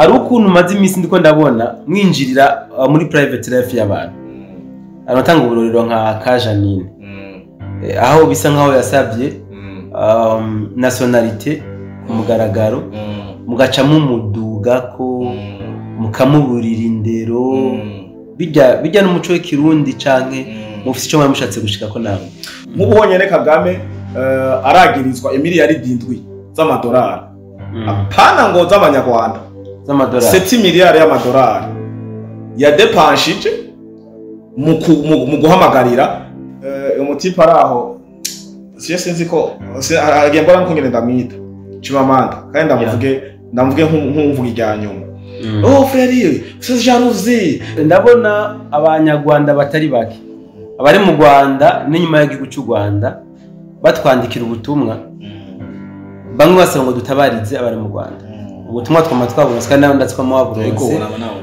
Hari ukuntu maze iminsi ndiko ndabona mwinjirira muri private life y'abantu. Aratanga uburorero nka ka Janine, aho bisa nkaho yasabye nationalité ku mugaragaro, mugaca mumuduga ko mukamuburira indero, bijya n'umuco w'ikirundi canke mufise ico mwamushatse gushika ko nawe. Nk'ubu honyene Kagame aragirizwa imiliyaridi 7 z'amadolari, apana ngo z'abanyarwanda, z'amadolari 7 miliyari y'amadolari yadepanshije mu guhamagarira umutipe araho sinzi ko agiye mbona nkungene ndamwita Chimamanda, kandi ndamuvuge nk'umvuga irya nyuma. Oh frère, c'est jalousie. Ndabona abanyarwanda batari bake abari mu Rwanda n'inyuma y'igihugu cy'u Rwanda batwandikira ubutumwa, bamwe basaba ngo dutabarize abari mu Rwanda. Ubutumwa twama twabonye kandi nawe ndatswa mu waburonse.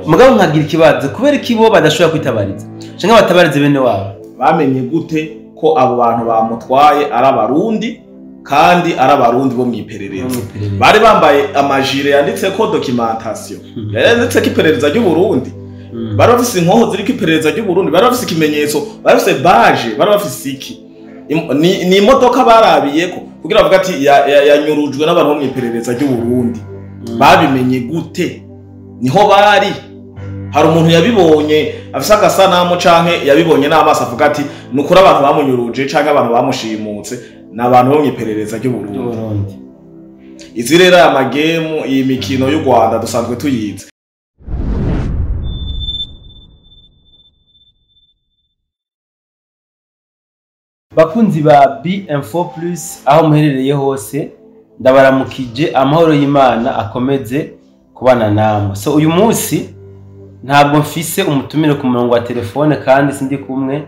Mugabo nkagira ikibazo kubera iki bo badashobora kwitabariza canke batabarize bene wabo. Bamenye gute ko abo bantu bamutwaye ari abarundi kandi ari abarundi bo mwiperereza? Bari bambaye amajire yanditse ko documentation, yanditse ko iperereza ry'u Burundi. Bari bafise inkoho ziriko iperereza ry'u Burundi, bari bafise ikimenyetso, bari bafise badge, bari bafise iki ni imodoka barabiyeko kugira bavuga ati yanyurujwe n'abantu bo mwiperereza ry'u Burundi. Babimenye gute? Niho bari. Hari umuntu yabibonye afise agasanamu canke yabibonye n'amaso avuga ati nukuri abantu bamunyuruje canke abantu bamushimutse n'abantu bo mwiperereza ry'u Burundi. Izi rero amagemu iyi mikino y'u Rwanda dusanzwe tuyizi. Bakunzi ba B-Info Plus aho muherereye hose, ndabaramukije, amahoro y'Imana akomeze kubana namwe. So uyu munsi ntabwo mfise umutumire ku murongo wa telefone kandi sindi kumwe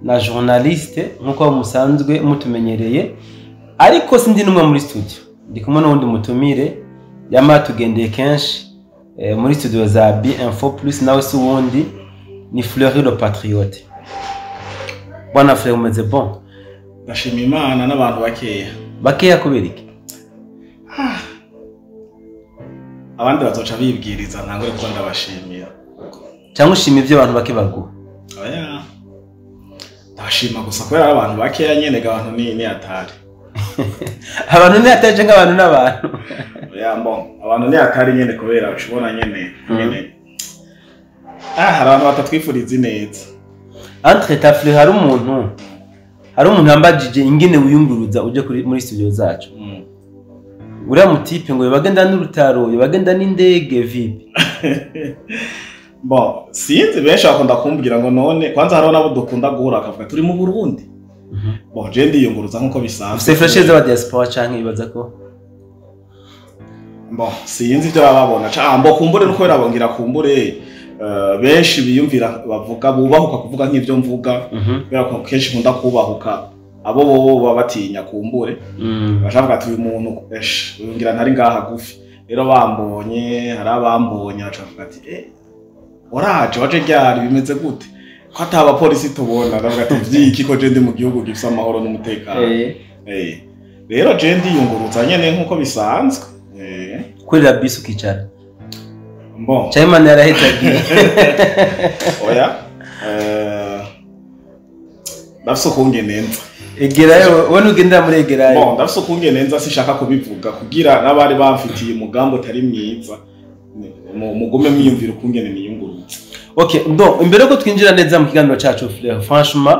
na journaliste nkuko musanzwe mutumenyereye, ariko sindi numwe muri studio, ndi kumwe n'undi mutumire yamatugendeye kenshi muri studio za B-Info Plus, nawe si uwundi ni Fleury le Patriote. Bwana Fleury, umeze bon? Ndashima Imana n'abantu bakeya. Bakeya kubera iki? Abandi bazoca bibwiriza ntangure kuko ndabashimira. Cyangwa ushima ivyo abantu bake baguha? Oya. Ndashima gusa kubera abantu bakeya nyene ga abantu ni atari. Abantu ni atari canke abantu n'abantu? Oya bon, abantu ni atari nyene kubera ucubona nyene nyene. Hari abantu batatwifuriza ineza. Entre ta Fleury hari umuntu yambajije ingene wiyunguruza uje muri studio zacu. Uriya mutipe ngo yabagenda n'urutaro, yabagenda n'indege vipi? Bon, sinzi benshi bakunda kumbwira ngo none kwanza hariho nabo dukunda guhura akavuga turi mu Burundi. Bon, je ndiyunguruza nkuko bisanzwe. C'est flashe za diaspora canke ibaza ko? Bon, sinzi ivyo bababona. Mbo kumbure nuko birabongira kumbure benshi biyumvira bavuga bubahuka kuvuga nk'ivyo mvuga. Kubera ko kenshi nkunda kubahuka abo bobo baba batinya kumbure. Bashavuga ati uyu muntu uyungira ntari ngaha gufi. Rero bambonye, hari abambonye bacavuga ati waraje waje ryari bimeze gute? Ko ataba polisi tubona. Ndavuga ati vyiki ko je ndi mu gihugu gifise amahoro n'umutekano. Rero je ndiyunguruza nyene nkuko bisanzwe. Kurira bisi ukicara. Bon. Chaimana yarahitagiye. Oya. Ndafise ukungene nza. Egerayo, wowe nugendera muri egerayo. Bon, ndafise ukungene nza sinshaka kubivuga kugira n'abari bamfitiye umugambi utari mwiza mugume mwiyumvira ukungene niyunguruza. Okay, donc imbere ko twinjira neza mu kiganiro cacu Fleury, franchement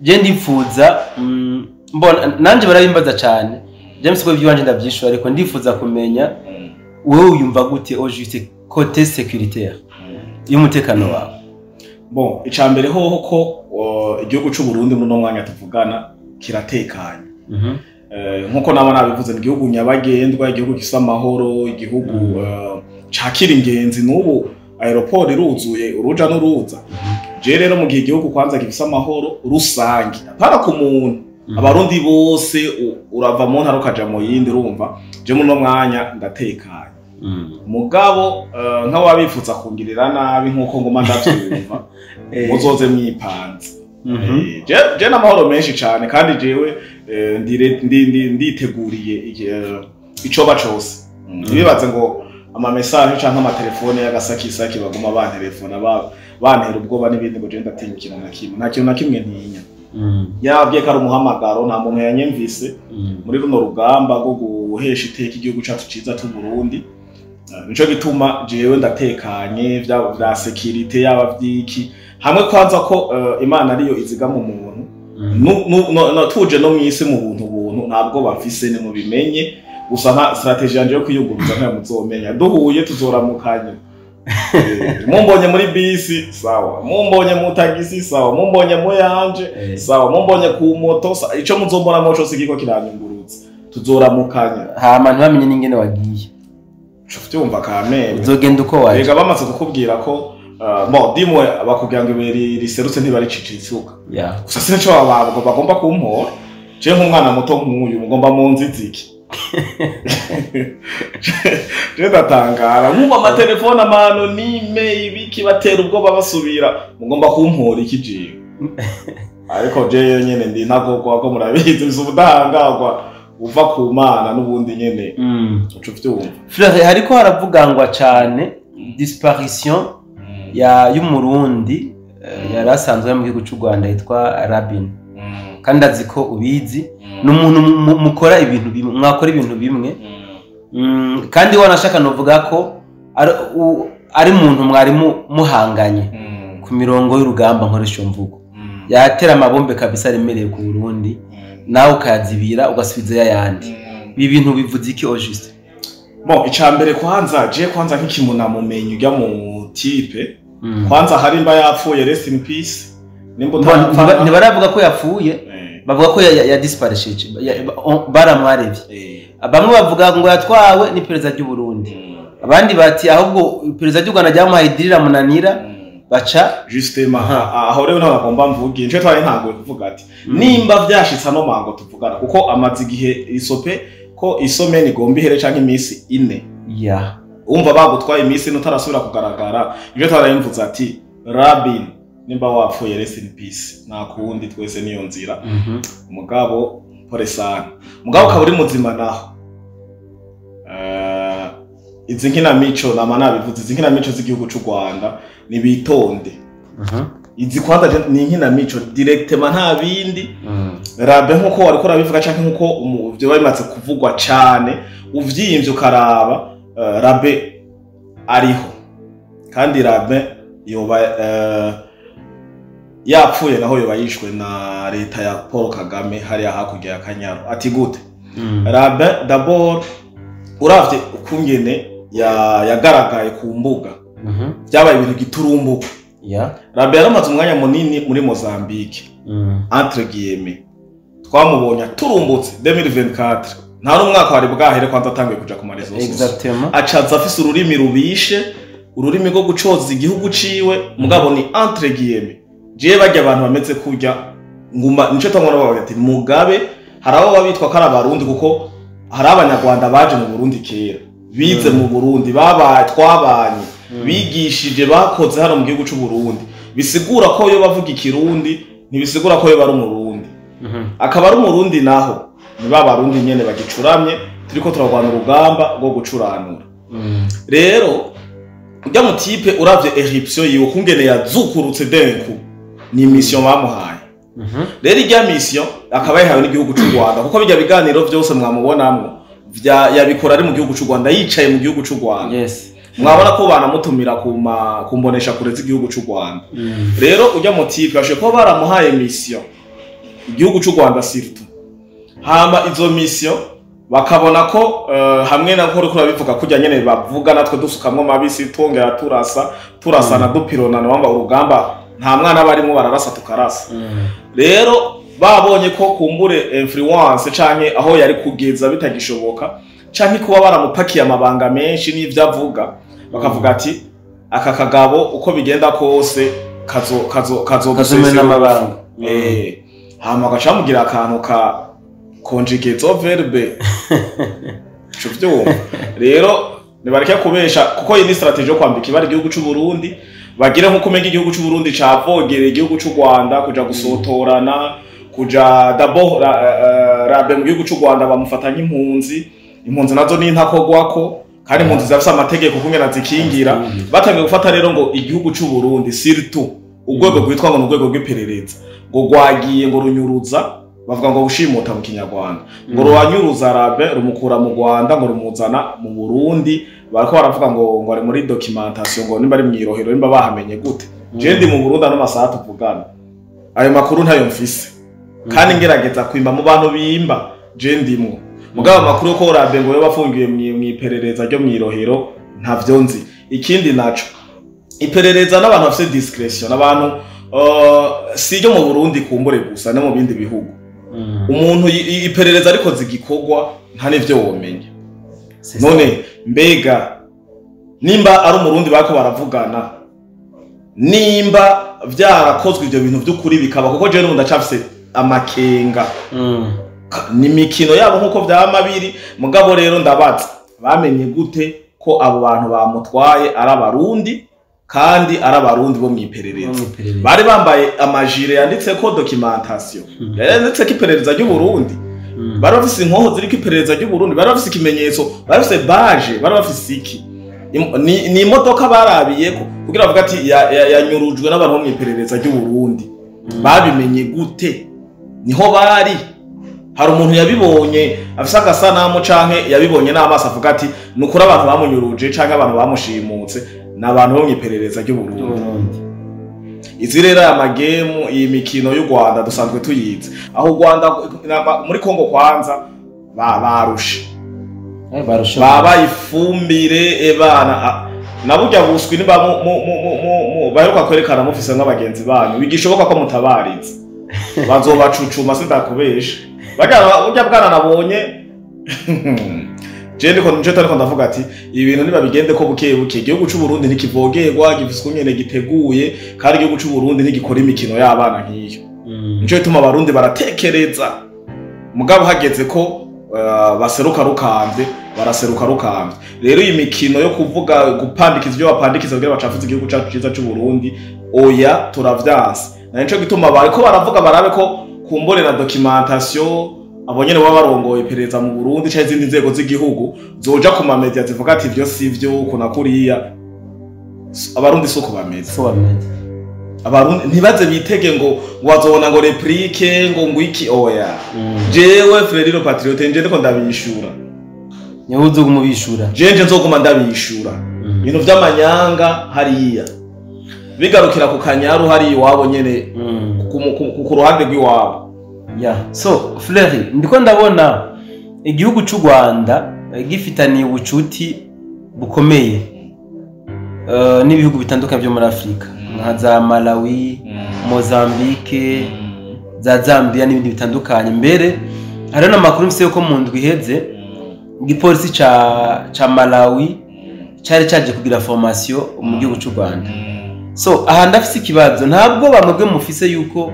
je ndifuza mbona nanje barabimbaza cyane. James ko ibyanje ndabyishura ariko ndifuza kumenya wewe uyumva gute au juste côté sécuritaire y'umutekano wawe. Bon, icambere hoho ko igihugu c'u Burundi muri no mwanya tuvugana kiratekanye. Nkuko naba nabivuze ni igihugu nyabagendwa, igihugu gifise amahoro, igihugu cakira ingenzi. N'ubu aeroport iruzuye uruja n'uruza. Je rero mu gihe igihugu kwanza gifise amahoro rusangi, apana ku muntu, abarundi bose urava mu ntara ukaja mu yindi, urumva je muri no mwanya ndatekanye. Mugabo nk'ababifuza kungirira nabi nkuko ngoma ndavyumva muzoze mwipanze. Je n'amahoro menshi cyane kandi jewe nditeguriye icoba cose. Ntibibaze ngo Ama message canke amatelefone y'agasakisaki baguma bantelefona, bantera ubwoba n'ibindi, ngo je ndatinya ikintu na kimwe, nta kintu na kimwe ntinya. Yababwiye ko ari umuhamagaro, nta muntu yanyemvise muri runo rugamba rwo guhesha iteka igihugu cacu ciza c'u Burundi. Nico gituma jewe ndatekanye, vyaba vya sécurité, yaba vyiki, hamwe kwanza ko Imana ariyo izigama umuntu. Tuje no mw'isi mu buntu buntu, ntabwo bafise, ni mubimenye gusa. Nka stratégie yanje yo kwiyunguruza ntayo muzomenya, duhuye tuzoramukanya. Mumbonye muri bisi, sawa, mumbonye mu tagisi, sawa, mumbonye mu yanje, sawa, mumbonye ku moto, ico muzombonamo cose kiko kiranyungurutsa, tuzoramukanya. Hama ntibamenye n'ingene wagiye. Uca uvyumva kameme. Uzogenda uko waje. Rega bamaze kukubwira ko bon, dimwe bakubwira ngo ibuye riserutse ntibaricicira isuka. Gusa sinaco bagomba kumpora je nk'umwana muto nk'uyu, mugomba munziza iki? Je ndatangara nkumva amatelefone, ama anonyme, ibiki, batera ubwoba basubira, mugomba kumpora iki jewe? Ariko jewe nyene ndi ntagogwa ko murabizi, bisa ubudahangarwa uva ku Mana n'ubundi nyene. Uca uvyumva. Fleur, hariko haravugangwa cane disparition ya y'Umurundi yari asanzwe ari mu gihugu c'u Rwanda yitwa Rabin, kandi azi ko ubizi, ni umuntu mukora ibintu bimwe, mwakora ibintu bimwe. Kandi wanashaka novuga ko ari umuntu mwari muhanganye ku mirongo y'urugamba, nkoresha iyo mvugo. Yatera amabombe kabisa aremereye ku Burundi, nawe ukayazibira, ugasubizayo ayandi. Ibi bintu bivuze iki au juste? Bon, icambere kwanza, je kwanza nk'ikimunamumenye ujya mu type, kwanza hari mba yapfuye, rest in peace, nimba Ntibaravuga ko yapfuye. Bavuga ko ya disparesheje, baramwarevye. Bamwe bavuga ngo yatwawe n'iperereza ry'u Burundi, abandi bati ahubwo iperereza ry'u Rwanda ryamuhaye idiri riramunanira, baca. Justement, aho rero ntabwo agomba mvuge, nico twari ntanguye kuvuga ati nimba vyashitse ano mango tuvugana, kuko amaze igihe isope ko isomeni igomba ihere canke iminsi 4. Umva, bagutwaye iminsi 4 utarasubira kugaragara. Ivyo twarayimvuze ati Rabin, nimba wapfuye, rest in peace, nta kundi, twese niyo nzira. Mugabo pole sana, mugabo ukaba uri muzima naho. Izi nkinamico, nama nabivuze, izi nkinamico z'igihugu c'u Rwanda nibitonde. Izi kwanza ni inkinamico directement, nta bindi. Rabe nkuko wariko urabivuga canke nkuko vyoba bimaze kuvugwa cane, uvyiyimvye ukaraba, Rabe ariho, kandi Rabe yoba yapfuye naho yoba yishwe na leta ya Paul Kagame hariya hakurya ya Kanyaru. Ati gute? Rabe d'abord, uravye ukungene yagaragaye ku mbuga, byabaye ibintu giturumbuka. Rabe yaramaze umwanya munini muri Mozambique, entre guillemets. Twamubonye aturumbutse 2024, nta n'umwaka wari bwahere kwanza atanguye kuja ku ma réseaux sociaux. Acaza afise ururimi rubishe, ururimi rwo gucoza igihugu ciwe, mugabo ni entre guillemets. Jewe barya abantu bameze kurya nguma nico tangwa bavuga ati Mugabe, hari abo babitwa ko ari Abarundi, kuko hari Abanyarwanda baje mu Burundi kera, bize mu Burundi, babaye, twabanye, bigishije, bakoze hano mu gihugu c'u Burundi. Bisigura ko yo bavuga Ikirundi, ntibisigura ko yo bari Umurundi. Akaba ari Umurundi naho ni ba Barundi nyene bagicuramye, turiko turarwana urugamba rwo gucuranura. Rero ujya mu type, uravye éruption yiwe kungene yazukurutse denku, ni mission bamuhaye. Rero irya mission akaba yahawe n'igihugu c'u Rwanda, kuko bijya biganiro vyose mwamubonamwo yabikora ari mu gihugu c'u Rwanda, yicaye mu gihugu c'u Rwanda. Mwabona ko banamutumira kumbonesha kure z'igihugu c'u Rwanda. Rero ujya mu type bashoboye kuba baramuhaye mission igihugu c'u Rwanda surtout, hama izo mission bakabona ko hamwe na nkuru kuri kujya nyene bavuga, natwe dusukamwo mabisi, twongera turasa, turasana, dupironana, bamba urugamba, nta mwana barimo, bararasa tukarasa. Rero babonye ko kumbure influence canke aho yari kugeza bitagishoboka, canke kuba baramupakiye amabanga menshi n'ivyo avuga, bakavuga ati aka kagabo uko bigenda kose kazo kazo kazo Kazomena amabanga. Hama gaca bamugira akantu ka conjugaison verbe, ico vyumva. Rero nibareke kubesha, kuko iyi ni stratégie yo kwambika ibara igihugu c'u Burundi, bagire nkuko umenga igihugu c'u Burundi cavogereye igihugu c'u Rwanda, kuja gusotorana, kuja d'abord Rabe mu gihugu c'u Rwanda bamufata nk'impunzi, impunzi nazo ni intakogwako. Kandi impunzi zirafise amategeko kungena zikingira. Batangiye gufata rero ngo igihugu c'u Burundi, surtout urwego rwitwa ngo ni urwego rw'iperereza, ngo rwagiye ngo runyuruza, bavuga ngo gushimuta mu Kinyarwanda, ngo ruwanyuruza Rabe, rumukura mu Rwanda ngo rumuzana mu Burundi. Bariko baravuga ngo ari muri documentation, ngo nimba ari mw'irohero, nimba bahamenye gute. Je ndi mu Burundi ano masaha tuvugana, ayo makuru ntayo mfise, kandi ngerageza kwimba mu bantu bimba, je ndimwo. Mugabo amakuru yo ko Rabe ngo yoba afungiwe mw'iperereza ryo mw'irohero ntavyo nzi. Ikindi naco, iperereza n'abantu bafise discrétion, n'abantu si ryo mu Burundi kumbure gusa, no mu bindi bihugu. Umuntu iperereza ariko zigikorwa nta n'ivyo womenya. C'est ça. None mbega nimba ari Umurundi bariko baravugana, nimba vyarakozwe ivyo bintu vy'ukuri bikaba, kuko jewe n'ubu ndacafise amakenga, ni imikino yabo nk'uko vyama biri. Mugabo rero ndabaza, bamenye gute ko abo bantu bamutwaye ari Abarundi, kandi ari Abarundi bo mw'iperereza? Mw'iperereza. Bari bambaye amajire yanditseko documentation, yanditseko iperereza ry'u Burundi. Bari bafise inkoho ziriko iperereza ry'u Burundi, bari bafise ikimenyetso, bari bafise badge, bari bafise iki? Ni imodoka barabiyeko kugira bavuga ati yanyurujwe n'abantu bo mw'iperereza ry'u Burundi. Babimenye gute? Niho bari? Hari umuntu yabibonye afise agasanamu, canke yabibonye n'amaso, avuga ati ni ukuri abantu bamunyuruje canke abantu bamushimutse ni abantu bo mw'iperereza ry'u Burundi? Burundi. Izi rero, aya magemu, iyi mikino y'u Rwanda dusanzwe tuyizi. Aho u Rwanda muri Kongo kwanza barushe. Barushe. Babaye ifumbire ebana. Na burya buswi niba baheruka kwerekana mufise nk'abagenzi banyu, bigishoboka ko mutabariza, bazobacucuma, sindakubesha. Burya bwana nabonye je ndiko nje, ariko ndavuga ati ibi bintu nibabigende ko buke buke. Igihugu c'u Burundi ntikivogerwa, gifise ukungene giteguye, kandi igihugu c'u Burundi ntigikora imikino y'abana nk'iyo. Nico gituma Abarundi baratekereza, mugabo hageze ko baseruka rukamvye, baraseruka rukamvye. Rero iyi mikino yo kuvuga, gupandikiza ibyo bapandikiza kugira bacafuze igihugu cacu ciza c'u Burundi, oya, turavyanse. Na nico gituma bariko baravuga barabe ko kumbure na documentation, abo nyene baba barongoye iperereza mu Burundi canke izindi nzego z'igihugu zoja ku ma media zivuga ati ivyo sivyo, uku na kuriya. Abarundi suko bameze. So bameze. Abarundi ntibaze bitege ngo bazobona ngo réplique, ngo iki, oya. Jewe Fredy le Patriote nje ndiko ndabishura. Niwe uzoguma ubishura. Jewe nzoguma ndabishura. Ibintu vy'amanyanga hariya bigarukira ku Kanyaru hariya iwabo nyene, ku ruhande rw'iwabo. Ya, so Fleury, ndiko ndabona igihugu c'u Rwanda gifitaniye ubucuti bukomeye n'ibihugu bitandukanye byo muri Afurika, nka za Malawi, Mozambique, za Zambia n'ibindi bitandukanye. Mbere hariho n'amakuru mfise yuko mu ndwi iheze igipolisi ca Malawi cari caje kugira formation mu gihugu c'u Rwanda. So aha ndafise ikibazo: ntabwo bamwe mufise yuko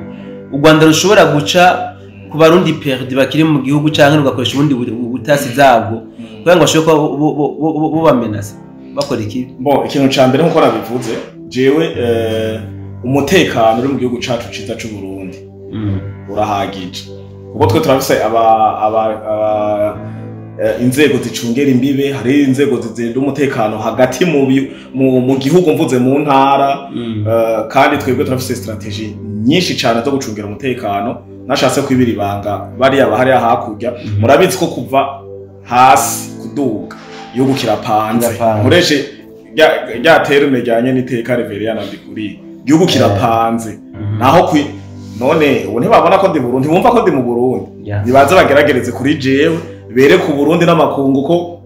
u Rwanda rushobora guca ku Barundi perdu bakiri mu gihugu, canke rugakoresha ubundi butasi zabwo kugira ngo bashobore kuba bobamenasa bakora iki? Bo, ikintu ca mbere, nkuko nabivuze, jewe umutekano uri mu gihugu cacu ciza c'u Burundi urahagije, kuko twe turafise aba inzego zicungera imbibe, hari inzego zizenda umutekano hagati mu gihugu, mvuze mu ntara. Kandi twebwe turafise stratégie nyinshi cane zo gucungira umutekano. Nashatse kwibira ibanga, bariya bahariya hakurya murabizi ko kuva hasi kuduga igihugu kirapanze. Kirapanze. Nkoreshe rya terme ryanye n'iteka Reverien Ndikuri, igihugu kirapanze. Naho kwi none ubu ntibabona ko ndi Burundi, ntibumva ko ndi mu Burundi? Nibaze bageragereze kuri jewe, bereke Uburundi n'amakungu ko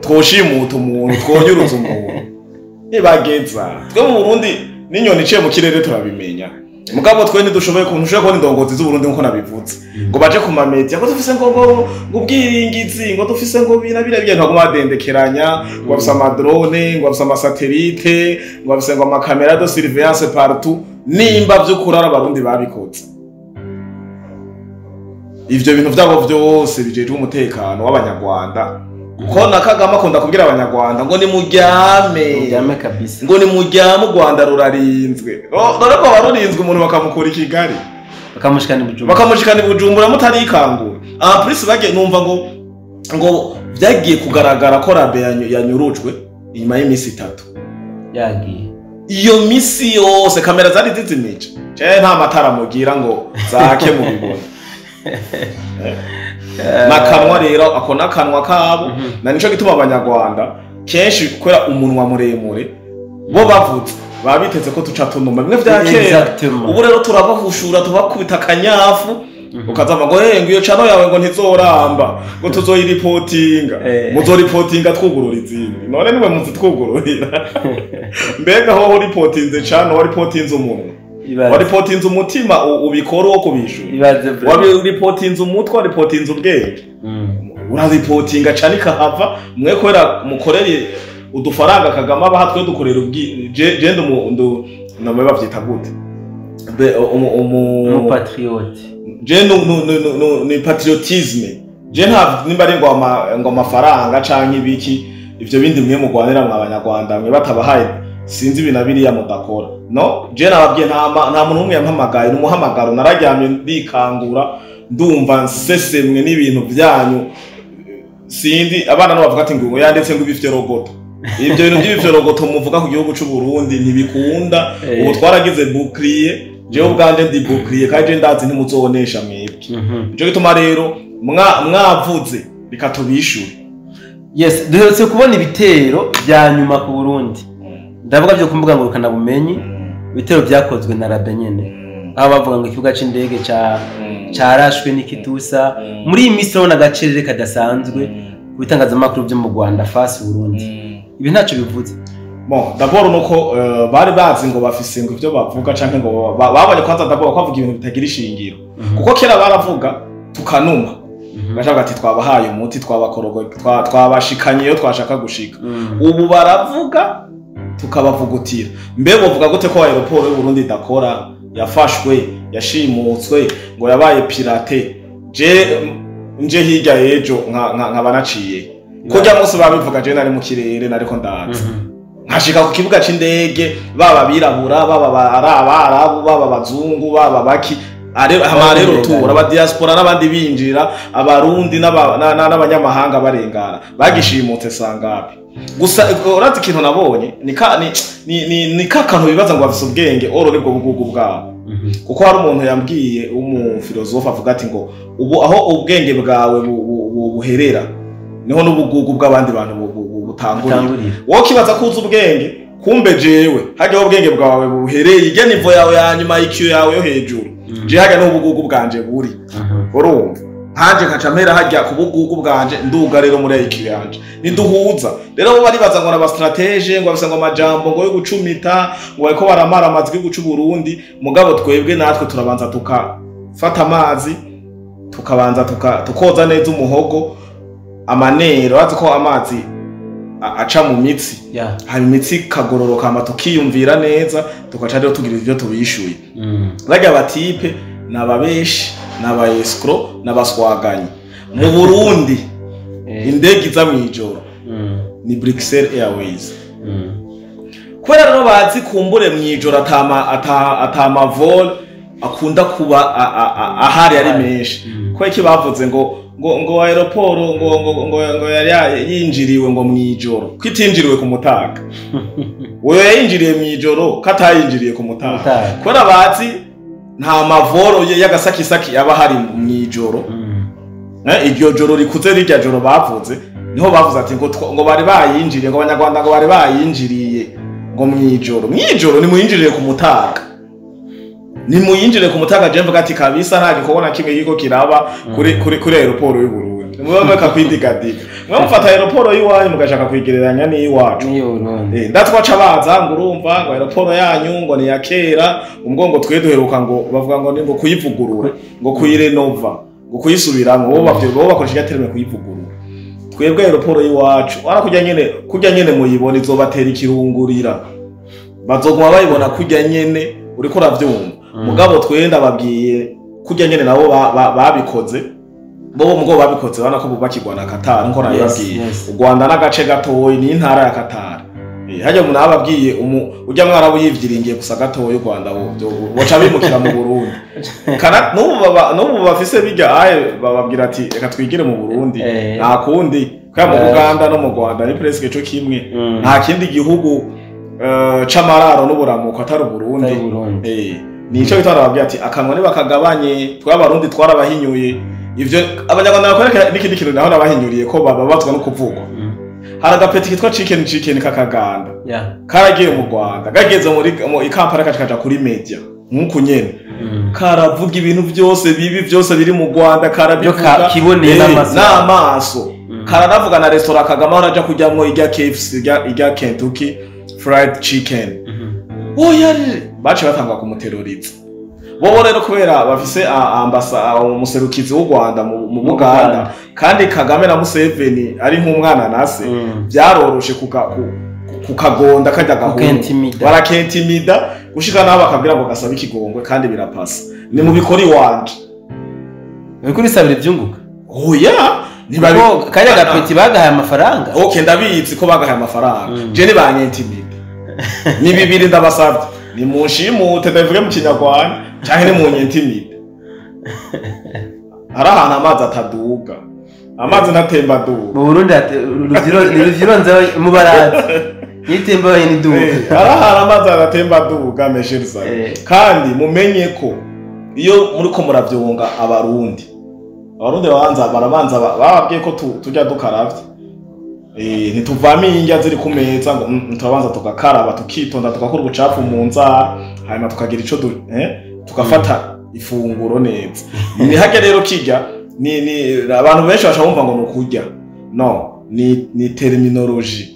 twoshimuta umuntu, twonyuruza umuntu. Nibageza twe mu Burundi n'inyoni iciye mu kirere turabimenya. Mugabo twe ntidushoboye, kuntu ushoboye kubona indongozi z'Uburundi, nkuko nabivuze, ngo baje ku ma media ngo dufise ngo ubwiringizi, ngo dufise ngo bina bina bya, ntabwo badendekeranya ngo bafise ama drone, ngo bafise ama satellite, ngo bafise ngo ama caméra de surveillance partout. Nimba vy'ukuri ari Abarundi babikoze ivyo bintu vyabo vyose bijejwe umutekano w'Abanyarwanda, kuko na Kagame akunda kubwira Abanyarwanda ngo nimuryame. Muryame kabisa. Ngo nimuryame, u Rwanda rurarinzwe. None ko barurinzwe, umuntu bakamukura i Kigali, bakamushikana i Bujumbura, bakamushikana i Bujumbura, mutarikangura? En plus bage numva ngo Vyagiye kugaragara ko Rabe yanyurujwe inyuma y'imisi 3 yagiye. Iyo misi yose kamera zari zizimije, je nta matara mugira ngo zake mu bibona. Nakanwa rero ako nakanwa kabo. Na nico gituma abanyarwanda kenshi kubera umunwa muremure bo bavuze babiteze ko tuca tunuma bimwe vya kera. Ubu rero turabahushura tubakubita akanyafu, ukazama ngo ngo iyo cano yawe ngo ntizoramba, ngo tuzoyiripotinga. Muzoripotinga twugurura izindi, none niwe muzitwugururira. Mbega ho uripotinze cano, waripotinze umunwa, waripotinze umutima, ubikora uwo kubishura, waripotinze umutwe, waripotinze ubwenge, uraripotinga cano ikahava. Mwe kubera mukorere udufaranga Kagame abaha, twe dukorera je ndu namwe bavyita gute? Umu patriote. Je ni patriotisme. Je nta nimba ari ngo amafaranga canke ibiki, ivyo bindi mwe mugwanira mwa abanyarwanda mwe batabahaye sinzi ibintu biriya mudakora. No, je nababwiye nta muntu umwe yampamagaye, n'umuhamagaro nararyamye ndikangura ndumva nsesemwe n'ibintu byanyu. Sindi abana no bavuga ati ngo yanditse ngo ibifyorogoto. Ibyo bintu by'ibifyorogoto muvuga ku gihugu c'u Burundi ntibikunda. Ubu twaragize bouclier, jewe ubwanje ndi bouclier kandi je ndazi ntimuzobonesha mwebwe. Nico gituma rero mwavuze reka tubishure. Yes, duherutse kubona ibitero bya nyuma ku Burundi. Ndavuga byo kumbuga ngo rukana bumenyi, ibitero byakozwe na Rabe nyene. Aho bavuga ngo ikibuga c'indege carashwe n'ikitusa. Muri iyi minsi urabona agacerere kadasanzwe ku bitangazamakuru byo mu Rwanda fasi Burundi. Ibi ntacyo bivuze. Bon, d'abord nuko bari bazi ngo bafise ngo ivyo bavuga canke ngo babonye kwanza d'abord kwavuga ibintu bitagira ishingiro. Kuko kera baravuga tukanuma. Bashaka ati twabahaye umuti, twabakorogo, twabashikanye iyo twashaka gushika. Ubu baravuga tukabavugutira. Mbe bovuga gute ko aeroport y'u Burundi idakora, yafashwe, yashimutswe, ngo yabaye pirate. Je nje hirya ejo nka banaciye. Kujya munsi babivuga je nari mu kirere nariko ndaza. Nkashika ku kibuga c'indege, baba birabura, baba abarabu, baba abazungu, baba baki, rero tura aba diaspora n'abandi binjira, abarundi n'abanyamahanga barengana. Bagishimutse sangapi. Gusa urazi ikintu nabonye ni ka kantu bibaza ngo bafise ubwenge oro nibwo bugugu bwabo. Kuko hari umuntu yambwiye umufilosofe avuga ati ngo ubu aho ubwenge bwawe buherera niho n'ubugugu bw'abandi bantu butangurira. Wowe kibaza ko uzi ubwenge, kumbe jewe hajya ubwenge bwawe buhereye ige nivo yawe ya nyuma IQ yawe yo hejuru. Je hajya n'ubugugu bwanje buri. Urumva hanje nkaca mpera hajya ku bugugu bwanje nduga rero muri IQ yanje. Niduhuza rero bo baribaza ngo aba strategie ngo bafise ngo amajambo ngo yo gucumita ngo bariko baramara amazi yo guca Burundi, mugabo twebwe natwe turabanza tukafata amazi tukabanza tukoza neza umuhogo amanero azi ko amazi aca mu mitsi. Hanyuma imitsi kagororoka ama tukiyumvira neza tukaca rero tugira ivyo tubishuye. Barya batipe nababeshi naba escroc nabaswaganyi mu Burundi. Indege iza mwijoro ni Bruxelles Airways. Kubera rero bazi kumbure mwijoro atama vol akunda kuba ahari ari menshi. Kubera iki bavuze ngo ngo aeroport ngo ngo ngo yari yinjiriwe ngo mwijoro, kwitinjiriwe ku mutaga. Oyo yinjiriye mwijoro katayinjiriye ku mutaga. Kubera bazi nta mavoro y'agasakisaki aba hari mwijoro. Iryo joro rikuze rirya joro bavuze niho bavuze ati ngo bari bayinjiriye, ngo abanyarwanda ngo bari bayinjiriye ngo mwijoro. Mwijoro ni muyinjiriye ku mutaga. Ni muyinjire ku mutaga. Je mvuga ati kabisa nta gikorwa na kimwe yiko kiraba kuri aeroport y'u Burundi. Mubameka kwidigadiga. Mwe mufata aeroport y'iwanyu mugashaka kwigereranya n'iyiwacu. Ndatwaca baza ngo urumva ngo aeroport yanyu ngo ni ya kera, ubwo ngo twe duheruka ngo bavuga ngo ni ngo kuyivugurura, ngo kuyirenova, ngo kuyisubiramwo, bo bakoresha terme kuyivugurura. Twebwe aeroport y'iwacu ara kujya nyene muyibona izobatera ikirungurira. Bazoguma bayibona kujya nyene uriko uravyumva. Mugabo twenda babwiye kujya nyene nabo babikoze bo mugo babikoze bana ko bubakirwa na Qatar nko nababwiye. U Rwanda n'agace gatoyi ni intara ya Qatar. Hajya umuntu ababwiye ujya mwarabu yivyiringiye gusa gatoyi u Rwanda boca bimukira mu Burundi. Kana n'ubu bafise bijya aye bababwira ati reka twigire mu Burundi nta kundi Kubera mu Buganda no mu Rwanda ni presque co kimwe. Nta kindi gihugu c'amararo n'uburamuko atari Uburundi. Atari Uburundi. Nico bitara babwiye ati akanwa nibakagabanye, tw'abarundi twarabahinyuye. Ivyo abanyarwanda bakwereka n'ikindi kintu naho nabahinyuriye ko bababazwa no kuvugwa. Hari agapeti kitwa Chicken Chicken kakaganda. Karagiye mu Rwanda, gageze muri mu ikampara kaja kuri media nk'uku nyene. Karavuga ibintu byose bibi byose biri mu Rwanda, karabivuga Byo kiboneye n'amaso. N'amaso. Karanavuga na restaurant Kagame araja kujyamwo, irya KFC, irya Kentucky Fried Chicken. Oya, bace batanga kumuteroriza. Bobo rero kubera bafise umuserukizi w'u Rwanda mu Buganda, Buganda. kandi Kagame na Museveni ari nk'umwana nase, byaroroshe kukagonda kajya gahungu. Kukentimida. Barakentimida gushika naho bakabwira ngo gasabe ikigongwe, kandi birapasa ni mu bikora iwanje. Uriko urisabira ivyunguka. Oya, ntibabi. Kuko kariya gapeti bagahaye amafaranga. Okay, ndabizi ko bagahaye amafaranga. Je ntibanyintimida. Ni bibiri ndabasabye: ni munshimute, ndabivuge mu Kinyarwanda, canke ni munyentimide. Hari ahantu amazi ataduga, amazi ntatemba aduga. Mu Burundi ni ruvyironze mu barazi nitemba wenyine iduka. Hari ahantu amazi adatemba aduga mesherza. Kandi mumenye ko iyo muriko muravyonga abarundi, abarundi babanza barabanza bababwiye ko turya dukaravye. Ntituvamo indya ziri ku meza ngo turabanza tugakaraba, tukitonda, tugakura ubucafu mu nzara, hanyuma tukagira ico tugafata ifunguro neza. Ni hake rero kirya ni abantu benshi bashobora bumva ngo ni ukurya. No, ni terminology.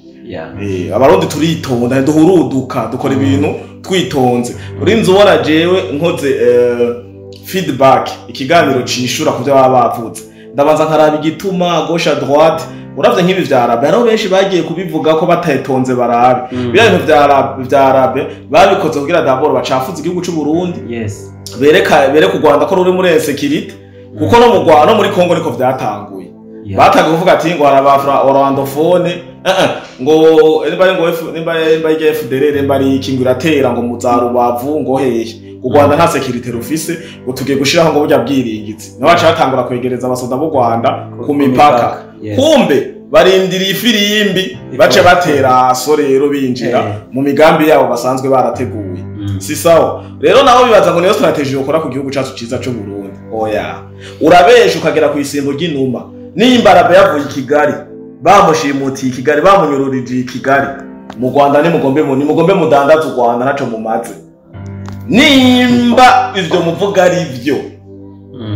Abarundi turitonda, ntiduhuruduka, dukora ibintu twitonze. Urinze ubona jewe nkoze feedback, ikiganiro cishura ku byo baba bavuze, ndabanza nkaraba igituma gauche à droite. Uravye nk'ibi vya arabe, hariho benshi bagiye kubivuga ko batatonze barabe. Biriya bintu vya arabe babikoze kugira d'abord bacafuze igihugu c'u Burundi, bereka u Rwanda ko ruri muri insécurité, kuko no mu Rwanda no muri Congo niko vyatanguye. Batanguye kuvuga ati ngo hari aba rwandophone, ngo nimba ari ngo nimba ari FDLR, nimba ari iki, ngo iratera ngo mu za Rubavu, ngo hehe, u Rwanda nta sécurité rufise, ngo tugiye gushiraho ngo burya bwiringitsi. Nabo baca batangura kwegereza abasoda b'u Rwanda ku mipaka. Kumbe barindiriye ifirimbi bace batera so rero binjira mu migambi yabo basanzwe barateguye. Si sawa rero, nabo bibaza ngo niyo stratégie yokora ku gihugu cacu ciza c'u Burundi. Oya, urabesha ukagera ku isimbo ry'inuma. Nimba arabe yavuye i Kigali, bamushimutiye i Kigali, bamunyururije i Kigali, mu Rwanda nimugombe mudandaze u Rwanda, ntaco mumaze nimba ivyo muvuga ari vyo.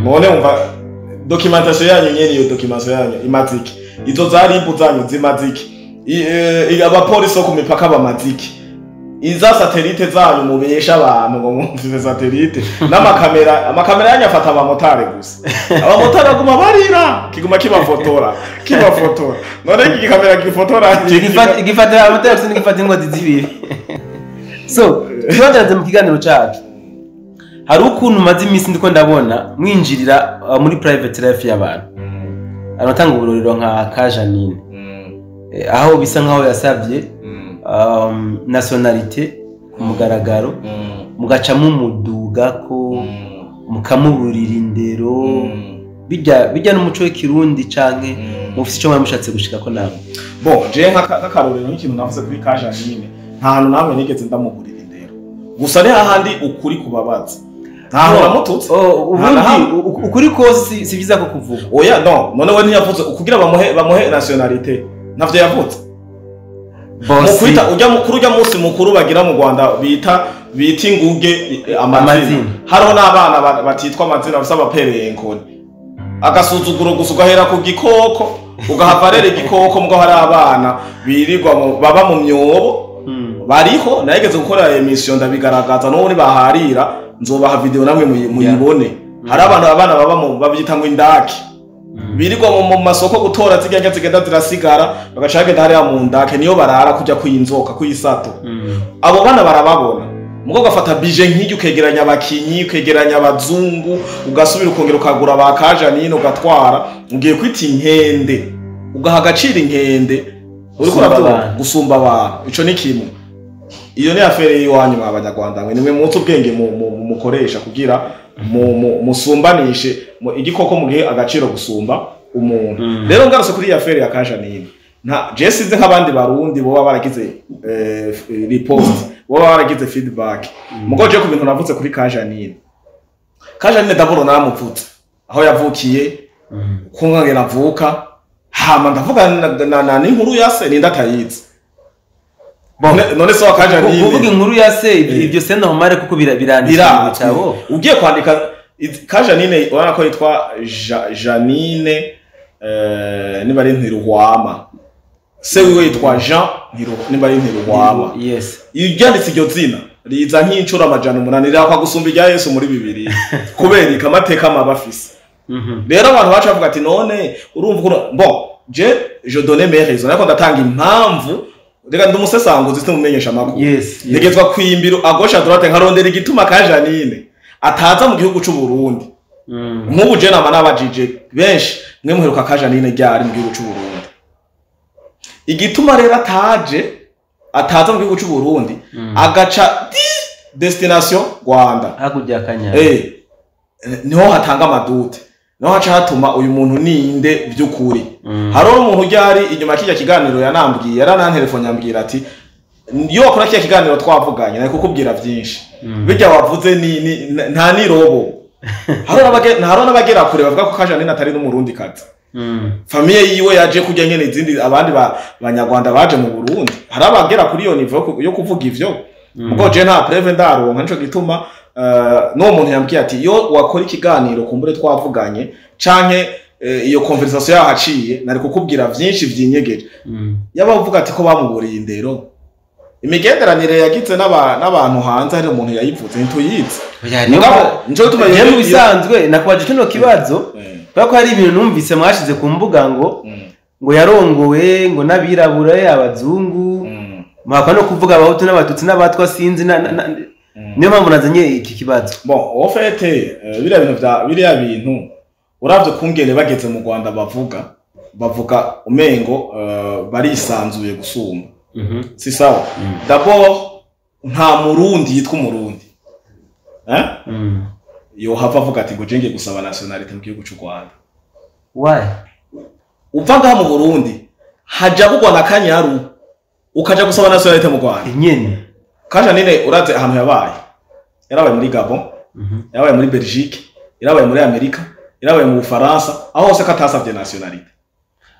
None wumva documentation yanyu nyene, iyo documentation yanyu imaze iki? Izo za RIB zanyu zimaze iki? Abapolisi bo ku mipaka bamaze iki? Iza satellite zanyu mubesha abantu ngo mumvise satellite n'amakamera, amakamera yanyu afata abamotari gusa, abamotari baguma barira, kiguma kibafotora kibafotora. None iki gikamera gifotora? Igifatira amatara gusa, n'igifata ingozi zibiri. So tubandanze mu kiganiro cacu, hari ukuntu maze iminsi ndiko ndabona mwinjirira muri private life y'abantu. Aratanga uburorero nka Kajanine, aho bisa nkaho yasavye nationalité ku mugaragaro, mugaca mumuduga ko mukamuburira indero. Bijya n'umuco w'ikirundi, canke mufise ico mwari mushatse gushikako namwe? Bon, je nk'akarorero, nk'ikintu navuze kuri Kajanine, nta hantu namwe nigeze ndamugurira indero, gusa ni hahandi ukuri kubabaza, nta hantu namututse. Oh, Nta na ubundi hamwe. ukuri kose si vyiza ko kuvuga. Oya, no, none we ntiyavuze kugira bamuhe nationalité? Ntavyo yavuze mu Bosi kwita ujya mukuru, ujya munsi mukuru bagira mu Rwanda bita inguge, amazina. Amazina. Hariho n'abana batitwa amazina, bafise abaperenkoni, agasuzuguro gusa, ugahera ku gikoko ugahava rero igikoko. Mbwo hari abana birirwa baba mu myobo. Bariho, nageze gukora émission ndabigaragaza, n'ubu nibaharira nzobaha video namwe muyibone. Hari abantu, abana baba mu babyita ngo indaki, birirwa mu masoko gutora zirya ndya zigenda zirasigara, bagaca bagenda hariya mu ndake, niyo barara kujya kuyinzoka kuyisato. Abo bana barababona mugo ugafata bije nk'iryo, ukegeranya abakinyi, ukegeranya abazungu, ugasubira ukongera ukagura ba Kajanine, ugatwara ugiye kwita inkende, ugaha agaciro inkende uriko Gusumba urabyumva? Abantu. Gusumba abantu, ico ni kimwe. Iyo ni affaire y'iwanyu mwa Banyarwanda mwe, nimwe munsi ubwenge mukoresha kugira musumbanishe igikoko mu gihe agaciro gusumba. Umuntu rero, ngarutse kuri iyi affaire ya Kajanine, nta je sinzi nk'abandi Barundi boba baragize riposte, boba baragize feedback. Mugo je ku bintu navuze kuri Kajanine, Kajanine d'abord naramuvutse aho yavukiye, ko avuka, hama ndavuga na n'inkuru ya se, ninda atayizi. None se wa Kajanine Kuvuga inkuru ya se, ibyo c'est normal kuko biranditse mu bitabo. Ugiye kwandika Kajanine, urabona ko yitwa Janine, niba ari Ntiruhwama. Se wiwe yitwa Jean niba ari Ntiruhwama. Iyo uryanditse, iryo zina riza nk'incuro 800, rirakwa gusumba irya Yesu muri Bibiri, kubera iki? Amateka mabi afise. Rero abantu baca bavuga ati: "None urumva ukuntu?" Bon, je donne mes raisons, ariko ndatanga impamvu. Reka, ndi umusesanguzi, simumenyesha amakuru. Ntegetswa kwimbira à gauche, à droite, nkarondera igituma ka Janine ataza mu gihugu c'u Burundi. Nk'ubu je nama nabajije benshi: "Mwe muheruka ka Janine ryari mu gihugu c'u Burundi?" Igituma rero ataza mu gihugu c'u Burundi, agaca destination Rwanda, hakurya ya Kanyana, niho hatanga ama doutes, niho haca hatuma uyu muntu ninde by'ukuri. Hariho umuntu ryari inyuma kijya kiganiro yanambwiye, yaranantelefone, yambwira ati: "Iyo wakora kiya kiganiro twavuganye, nari kukubwira byinshi. Bijya wavuze ni nta nirobo." Hariho n'abagera kure bavuga ko Kajanine atari n'Umurundi kazi. Famille yiwe yaje kurya nyene izindi abandi banyarwanda baje mu Burundi. Hari abagera kuri iyo niveau yo kuvuga ivyo. Mugo je nta preuve ndaronka, nico gituma n'uwo muntu yambwiye ati: "Iyo wakora ikiganiro kumbure twavuganye canke iyo conversation yahaciye, nari kukubwira vyinshi vyinyegeje." Yaba avuga ati ko bamuburiye indero, imigenderanire yagize n'abantu hanze, hari umuntu yayivuze, ntituyizi. Oya, niyo Mugabo nico gituma Je mu bisanzwe nakubaje kino kibazo kubera ko hari ibintu numvise mwashize ku mbuga ngo ngo yarongowe ngo n'abirabura, abazungu, mwakwa no kuvuga Abahutu n'Abatutsi n'Abatwa, sinzi niyo mpamvu nazanye iki kibazo. Bon, en fait, biriya bintu vya biriya bintu, uravye kungene bageze mu Rwanda bavuga umengo barisanzuye gusumba. Si sawa. D'abord nta Murundi yitwa Umurundi, eh? Yohava avuga ati ngo je ngiye gusaba nationalité mu gihugu c'u Rwanda. Why? Uva ngaha mu Burundi haja bugwa na Kanyaru, ukaja gusaba nationalité mu Rwanda? Nyene. Kaja nine, uraze ahantu yabaye: yarabaye muri Gabon, yarabaye muri Belgique, yarabaye muri Amerika, yarabaye mu Bufaransa. Aho hose ko atasavye nationalité?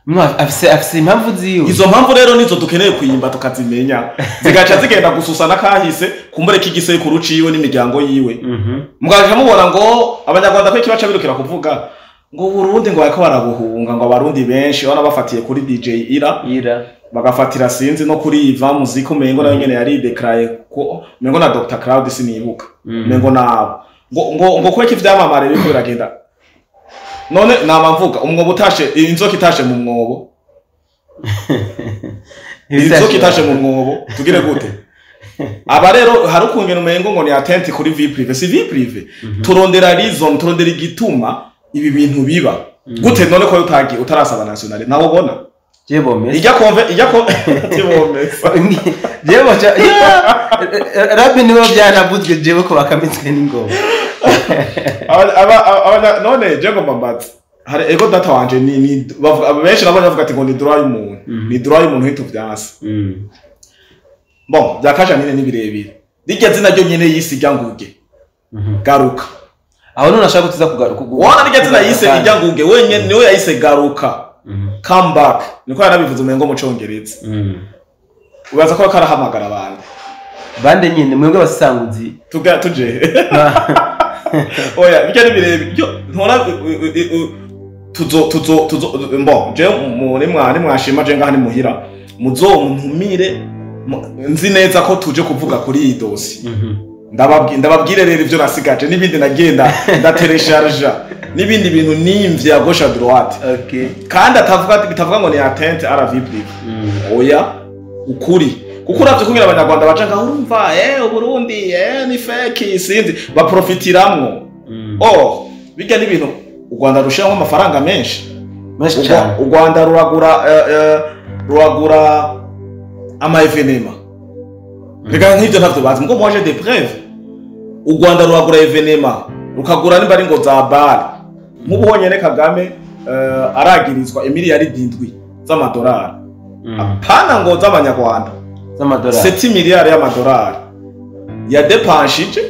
Mwa afise impamvu ziwe. Izo mpamvu rero nizo dukeneye kuyimba tukazimenya, zigaca zigenda gususa n'akahise kumbure k'igisekuru ciwe n'imiryango yiwe. Mugaca mubona ngo Abanyarwanda ko ikibaca birukira kuvuga ngo Burundi ngo bariko barabuhunga, ngo Abarundi benshi bana bafatiye kuri DJ Ira, Ira. bagafatira sinzi no kuri Iva Muziki, umengo nayo nyene yari déclaré ko umengo na Dr Cloud, sinibuka, umengo nabo ngo kweki ivyamamare biriko biragenda. None nama mvuga umwobo utashe, inzoka itashe mu mwobo, inzoka itashe mu mwobo, tugire gute? Aba rero hari ukungena umengo ngo ni atteinte kuri vie privée. Si vie privée, turondera reason, turondera igituma ibi bintu biba gute. None ko utagiye utarasaba nationalité, nawe ubona Jebomesa. ijya konve ijya ko tibomesa. Jeboca rabi nibo byanavuzwe jewe ko bakamitswe n'ingoma. None je ngomba mbaze, hari ego data wanje ni bavuga benshi, nabonye bavuga ati ngo ni droit y'umuntu, ni droit y'umuntu hituvyanse. Bon, bya Kaja nyine ni birebire. Rirya zina ryo nyine yise irya nguge, garuka. Aho none ashaka tuza kugaruka. Wana rirya zina yise irya nguge wenyene, niwe yayise garuka, come back, niko yarabivuze umengo mu Congereza. Ubaza ko karahamagara abantu. Bande nyine mwebwe abasanguzi. Tuga tuje, oya, bijya ni birebire byo ntora tuzo bon, je muri mwari mwashima, je ngaha ni muhira, muzontumire nzi neza ko tuje kuvuga kuri iyi dossier. Ndababwire rero ivyo nasigaje n'ibindi nagenda ndateresharja n'ibindi bintu nimvye à gauche, à droite. Kandi atavuga, bitavuga ngo ni atteinte à la vie privée. Oya, ukuri, kuko uravye kugira Abanyarwanda baca ngaho, urumva Uburundi ni fake, sinzi baprofitiramwo. Oh, bijya n'ibintu u Rwanda rushiramo amafaranga menshi. Menshi cyane. U Rwanda ruragura ama événements. Reka nk'ivyo ntavyo bazi, ngo moi j'ai des preuves. U Rwanda ruragura événement, rukagura nimba ari ngo za bar. Nk'ubu honyene Kagame aragirizwa imiliyari 7 z'amadolari, apana ngo z'abanyarwanda, z'amadolari. 7 miliyari y'amadolari yadepanshije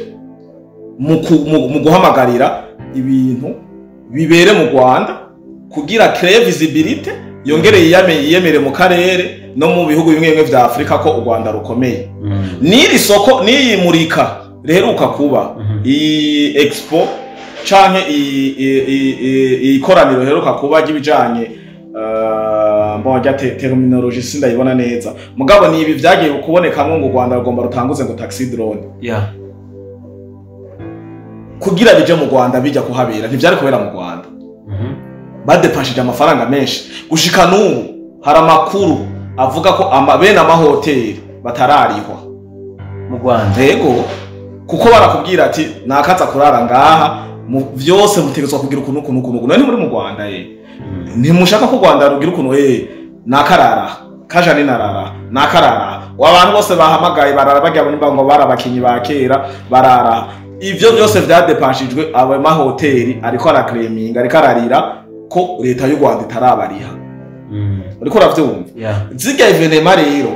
mu guhamagarira ibintu bibere mu Rwanda kugira créer visibilité, yongere yiyemere mu karere no mu bihugu bimwe bimwe vya Afrika ko u Rwanda rukomeye. N'iri soko, n'iyi murika riheruka kuba, iyi expo canke iyi koraniro riheruka kuba ry'ibijanye, bon, rya terminologie sindayibona neza, mugabo ni ibi vyagiye kubonekamwo ngo u Rwanda rugomba rutanguze ngo taxi drone. Kugira bije mu Rwanda, bijya kuhabera, ntivyari kubera mu Rwanda. Badepashije amafaranga menshi. Gushika n'ubu hari amakuru avuga ko bene amahoteli batararihwa. Mu Rwanda? Yego, kuko barakubwira ati nakaza kurara ngaha mu vyose mutegetswa kugira ukuntu ukuntu ukuntu ukuntu. None muri mu Rwanda ntimushaka ko u Rwanda rugira ukuntu, nakarara kaja ni narara nakarara, abantu bose bahamagaye barara barya nimba ngo bari abakinyi ba kera barara. Ivyo byose vyadepanshijwe, abo mahoteli ariko arakreminga, ariko ararira ko leta y'u Rwanda itarabariha. Uriko uravyumva? Yeah. Zirya événements rero,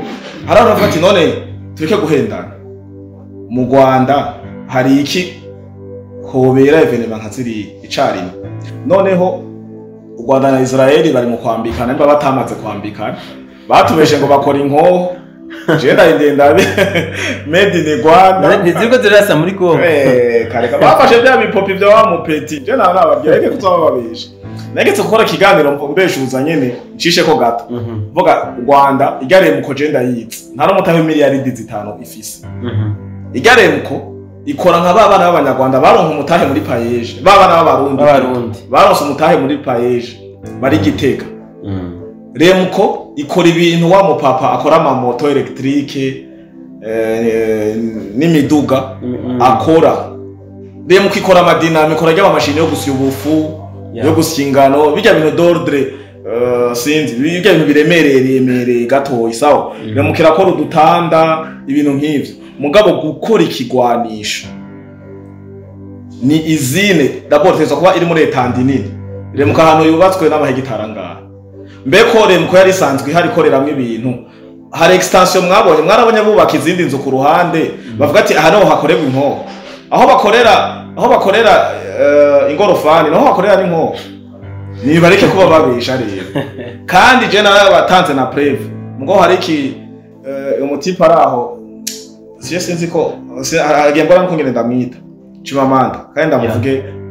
hari abantu bavuga ati none tureke guhendana, mu Rwanda hari iki hobera événement nka ziriya icarimwe? Noneho u Rwanda na Israeli bari mu kwambikana, nimba batamaze kwambikana, batubeshe ngo bakora inkoho, je ndayindenda made in Rwanda. Ntiziriko zirasa muri Congo. Kareka bafashe bya bipopi bya wa mupeti, je nawe nababwira reke kuzabababesha. Nagetse gukora ikiganiro mbeshuza nyene, ncishe ko gato. Vuga Rwanda irya Remuko, je ndayizi, nta n'umutahe miliyaridi 5 ifise. Irya Remuko ikora nka ba bana b'abanyarwanda baronka umutahe muri PAEEJ, ba bana b'abarundi. B'abarundi. Baronse umutahe muri PAEEJ bari Gitega. Remuko ikora ibintu wa mupapa akora, amamoto électrique n'imiduga. Akora Remuko, ikora amadinamo, ikora ry'amamashini yo gusya ubufu, yo gusya ingano, bijya bintu d'ordre, sinzi, bijya bintu biremereye remereye gatoyi, sawa. Remuko irakora udutanda, ibintu nk'ivyo. Mugabo gukora ikigwanisho ni usine d'abord teza kuba iri muri étendue nini. Remuko ahantu yubatswe n'amahegitari angahe? Mbeko Remuko yari isanzwe ihari ikoreramwo ibintu, hari extension mwabonye? Mwarabonye bubaka izindi nzu ku ruhande, bavuga ati aha niho hakorerwa inkoho, aho bakorera ingorofani naho bakorera n'inkoho. Nibareke kuba babesha rero. Kandi je nawe batanze na preuve mugo hari iki, umutipe ari aho, siye sinzi ko agiye mbona nko ngene ndamwita Chimamanda, kandi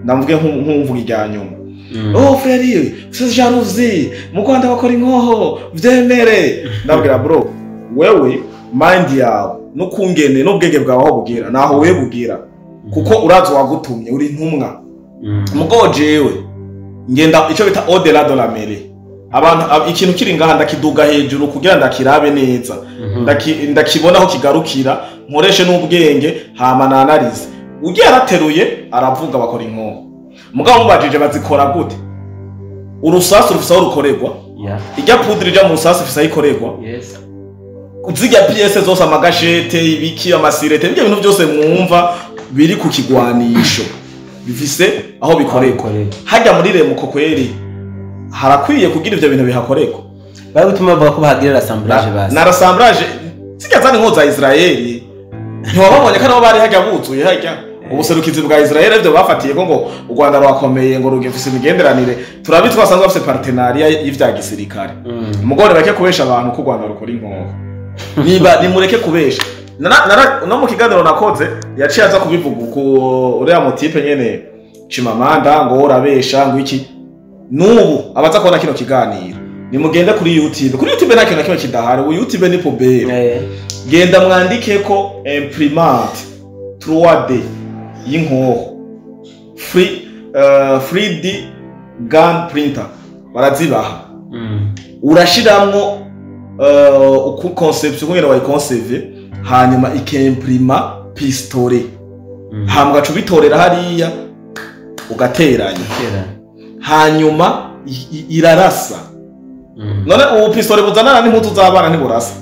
ndamuvuge nk'umvuga irya nyuma. "Oh frère, c'est jalousie, mu Rwanda bakora inkoho, vyemere." Ndabwira bro, wewe mind yawe n'ukungene n'ubwenge bwawe aho bugira naho wewe bugira, kuko urazi wagutumye uri intumwa. Mugo jewe ngenda ico bita au-delà de la mêlée. Abantu ikintu kiri ngaha ndakiduga hejuru kugira ndakirabe neza, ndakibona aho kigarukira, nkoreshe n'ubwenge, hama na analyse. Ugiye arateruye aravuga bakora inkoho, mugabo mubajije bazikora gute, urusasu rufise aho rukorerwa, irya poudre ija mu rusasu ifise aho ikorerwa, zirya pièces zose, amagâchettes, ibiki, amasûreté, ibyo bintu byose mwumva biri ku kigwanisho bifise aho bikorerwa. Bikorerwa. Hajya muri Remuko kweri harakwiye kugira ivyo bintu bihakorerwa. Bari gutuma bavuga ko bahagira l'assemblage basi. Na l'assemblage zirya zari nko za Israeli, ntiwababonye ko nabo bari hajya buzuye hajya ubuserukizi bwa Israel? Ivyo bafatiye ko ngo u Rwanda rwakomeye, ngo rugifise imigenderanire, turabizi basanzwe bafise partenariat y'ivya gisirikare. Umugore bake kubesha abantu ko u Rwanda rukora inkoho, niba nimureke kubesha. No mu kiganiro nakoze yaciye aza kubivuga ku uriya mutipe nyene Chimamanda ngo urabesha ngo iki. Nubu abaza kubona kino kiganiro, nimugende kuri YouTube. Kuri YouTube nta kintu na kimwe kidahari, ubu YouTube ni poubelle. Genda mwandike ko imprimante 3D y'inkoho, free 3D gun printer, barazibaha. Urashiramwo uku conception kungene wayiconceve, hanyuma ikimprima pistolet, hama ugaca ubitorera hariya ugateranya. Kera. Hanyuma irarasa. None ubu pistolet buzanana n'impuzu z'abana ntiburasa?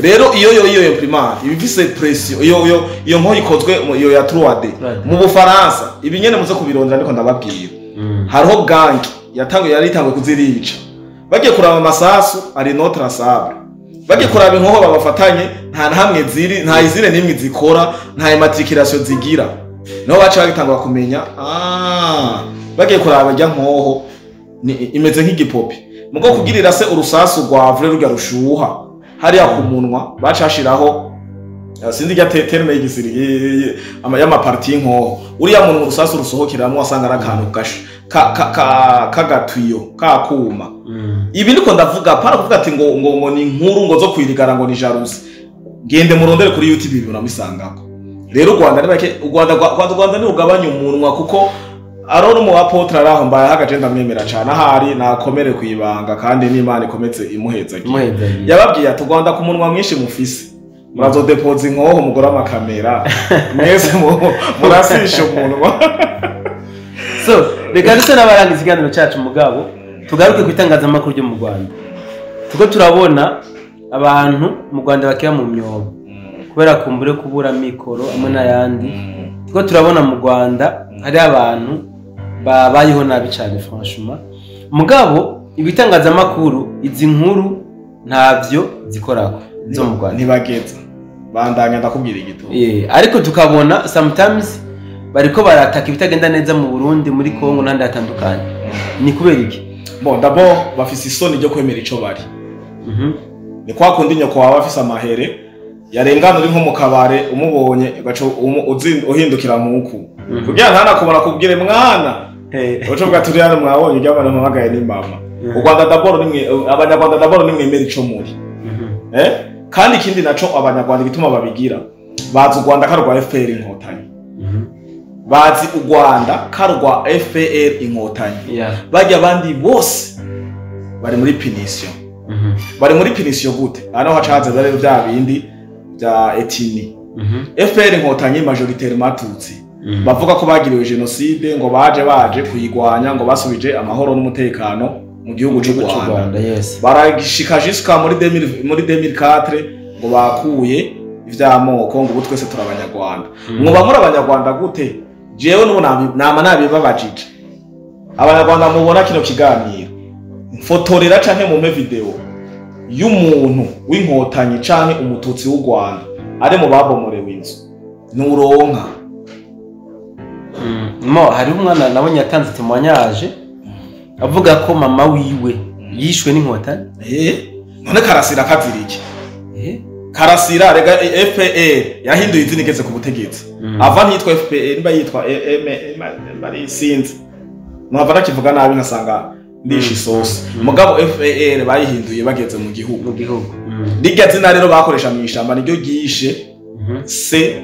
Rero iyo imprimante iba ifise pression, iyo nkoho ikozwe iyo ya 3D 3D. Mu Bufaransa, ibi nyene muze kubirondera, ndiko ndababwira. Hariho gang. Yatanguye, yari itanguye kuzirica. Bagiye kuraba, amasasu ari non traçable. Bagiye kuraba inkoho babafatanye, nta na hamwe ziri, nta izine n'imwe zikora, nta immatriculation zigira. Niho baca bagitangura kumenya. Bagiye kuraba, irya nkoho ni imeze nk'igipopi mugo kugirira se urusasu rwa vrai rurya rushuha hariya ku munwa, baca hashiraho sinzi irya terme y'igisiri y'ama parties y'inkoho. Uriya muntu urusasu rusohokeramo, wasanga ari akantu k'agatuyo kakuma. Ibi ndiko ndavuga para kuvuga ati ngo ni inkuru ngo zo kwirigara, ngo ni jalousie. Gende murondere kuri YouTube, muramisangako. Rero u Rwanda nibake, u Rwanda u Rwanda ni ugabanya umunwa, kuko arone mu apôtre araho mbaye hagaje, ndamwemera cyane, ahari nakomere kwibanga kandi n'Imana ikomeze imuhezagiye. Muhezagiye. Yababwiye ati: "U Rwanda, ku munwa mwinshi mufise, murazodepoza inkoho, mugore amakamera, mwese murasisha umunwa." So reka ndetse n'abarangiza ikiganiro cyacu, mugabo tugaruke ku itangazamakuru ryo mu Rwanda. Tuko turabona abantu mu Rwanda bakiba mu myobo kubera kumbure kubura mikoro hamwe n'ayandi. Tuko turabona mu Rwanda hari abantu babayeho nabi cyane, franchement. Mugabo ibitangazamakuru izi nkuru ntabyo zikorako zo mu Rwanda. Ntibageza, bandanya, ndakubwira igituma. Ariko tukabona sometimes bariko barataka ibitagenda neza mu Burundi, muri Congo n'ahandi hatandukanye. Ni kubera iki? Bon, d'abord bafise isoni ryo kwemera ico bari. Ni kwa kundi nyoko wawe afise amahere yarengana uri nko mu kabare, umubonye ugaca uhindukira nkuku kugira ntanakubona, kubwire mwana. Uca uvuga ati: "Uriya mwabonye ujya abana mpamagaye ni mama." U Rwanda d'abord nimwe, Abanyarwanda d'abord nimwemera ico muri. Kandi ikindi naco, Abanyarwanda igituma babigira, bazi u Rwanda ko ari urwa FPR Inkotanyi. Bazi u Rwanda ko ari urwa FPR Inkotanyi. Bajya abandi bose bari muri punition. Bari muri punition gute? Hano haca haza rero bya bindi bya ethnie. FPR Inkotanyi majoritairement Tutsi. Bavuga ko bagiriwe génocide, ngo baje kuyigwanya, ngo basubije amahoro n'umutekano mu gihugu cy'u Gihugu c'u Rwanda. Rwanda, yes. Baragishika jusqu'à muri 2000, muri 2004, ngo bakuye ivy'amoko, ngo ubu twese turi Abanyarwanda. Mwoba muri Abanyarwanda gute? Jewe n'ubu nama nabibabajije. Abanyarwanda mubona kino kiganiro, mfotorera canke mumpe vidéo y'umuntu w'Inkotanyi canke Umututsi w'u Rwanda ari mu babomorewe inzu. Nturonka. Mo hariho umwana nabonye yatanze témoignage avuga ko mama wiwe yishwe n'Inkotanyi. None Karasira kazira iki? Karasira rega, FPR yahinduye izina igeze ku butegetsi. Ava ntiyitwa FPR, niba yitwa M M ari sinzi, nava nakivuga nabi nkasanga ndisha isosi. Mugabo FPR bayihinduye bageze mu gihugu. Mu gihugu. Rirya zina rero bakoresha mu ishamba niryo ryishe se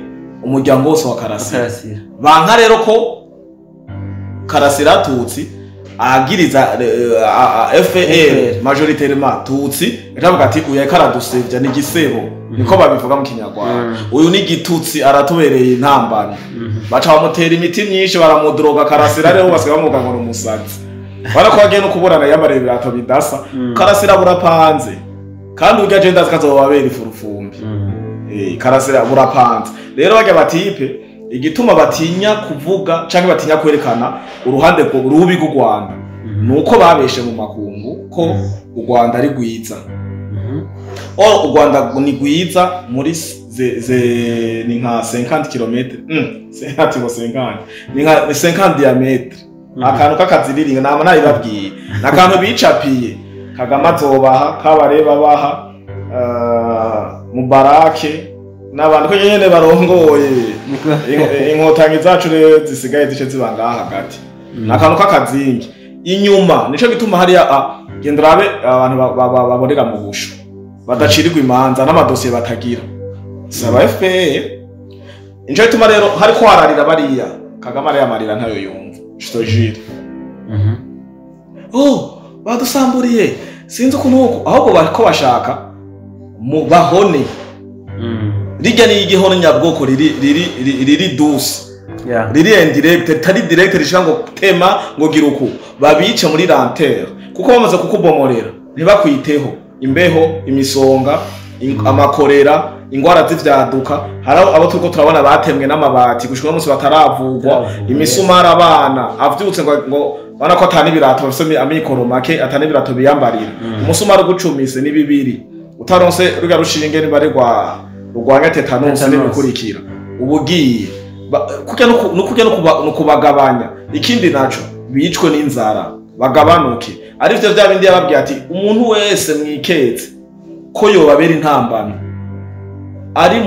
umuryango wose wa Karasira. Karasira. Banka rero ko Karasira Tutsi agiriza FPR FPR. majoritairement Tutsi, aravuga ati: "Uyu yariko aradusevya, ni igisebo." Niko babivuga mu Kinyarwanda. Uyu ni igitutsi, aratubereye intambamyi. Baca bamutera imiti myinshi, baramudroga. Karasira rero basigaye bamuvuga ngo ni umusazi, bara ko agiye no kuburana yambaye ibirato bidasa. Karasira burapanze, kandi urya agenda kazobabera ifurufumbi. Karasira burapanze. Rero barya ba types, igituma batinya kuvuga canke batinya kwerekana uruhande rubi rw'u Rwanda, nuko babeshe mu makungu ko u Rwanda ari rwiza. Or u Rwanda ni rwiza muri ze ni nka 50 km, 50 ngo 50 ni nka ni 50 diamètre, akantu k'akaziriringa. Nama nabibabwiye, ni akantu bicapiye. Kagame azobaha kabareba, baha Mubarake n'abantu ko nyene barongoye. Inkotanyi zacu rero zisigaye zice ziba ngaha hagati, ni akantu k'akazingi inyuma. Nico gituma hariya genda urabe abantu baborera mu busho, badacirirwa imanza n'amadosiye batagira, saba FPR. Nico gituma rero hariko hararira bariya. Kagame ariya amarira ntayo yumva, je te jure. Oh, badusamburiye, sinzi ukuntu uko, ahubwo bariko bashaka mu bahone. Rijya ni igihono nyabwoko riri douce, riri indirect, ritari direct, rishaka ngo tema ngo gira uku babice muri lenteur, kuko bamaze kukubomorera ntibakwiteho, imbeho, imisonga, amakorera, ingwara z'ivyaduka. Hari abo turiko turabona batemwe n'amabati gushika uno munsi bataravugwa. Bataravugwa, imisumari, abana avyutse ngo Urabona ko atani ibirato bafise amikoro make, atani ibirato biyambarira. Umusumari ugucumise ni bibiri, utaronse rurya rushinge niba ari rurwanya tetanusi Tetanus. n'ibikurikira, uba ugiye. Kurya nukurya nukubagabanya. Ikindi naco, bicwe n'inzara, bagabanuke. Arivyo vya bindi yababwiye ati umuntu wese mwiketse ko yobabera intambamyi ari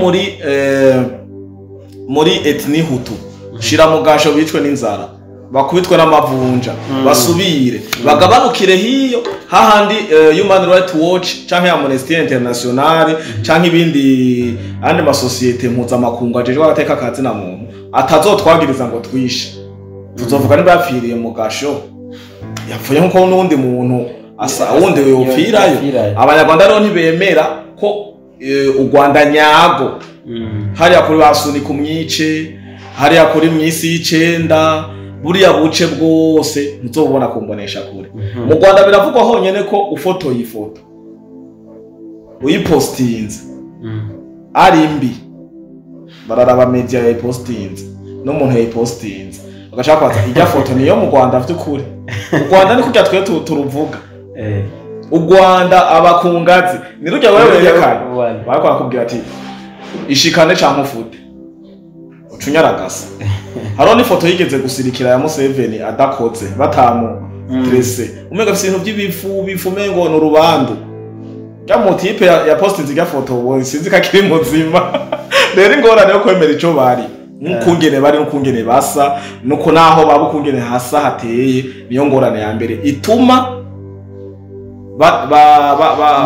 muri ethnie Hutu, shira mu gasho, bicwe n'inzara, bakubitwe n'amavunja, basubire bagabanukire hiyo hahandi. Human Rights Watch canke Amnesty International canke ibindi andi masosiyete mpuzamakungu ajejwe agateka ka zina muntu atazotwagiriza ngo twishe, tuzovuga niba yapfiriye mu gasho, yapfuye nkuko n'uwundi muntu asa wundi yopfirayo. Yopfirayo. Abanyarwanda rero ntibemera ko u Rwanda nyago hariya kuri basunika umwice, hariya kuri mwisi y'icenda, buriya buce bwose ntuzobubona kumbonesha kure. Mu Rwanda biravugwa honyene ko ufotoye ifoto uyipostinze ari mbi, bararaba media yayipostinze n'umuntu yayipostinze, bagashaka kubaza irya foto niyo mu Rwanda vy'ukuri. U Rwanda ni kurya twe turuvuga. U Rwanda abakungazi ni rurya wewe werekanye. Rwanda. Bariko barakubwira ati ishikane canke ufute, ucunyaragasa. Hariho n'ifoto yigeze gusirikira ya Museveni adakoze batamu trese, umenga afise ibintu by'ibifu bifu, umengo ni urubandu. Rya mutipe ya postinze irya foto, ubu sinzi ko akiri muzima. Rero ingorane yo kwemera ico bari n'ukungene bari n'ukungene basa nuko naho baba ukungene hasa hateye, niyo ngorane ya mbere ituma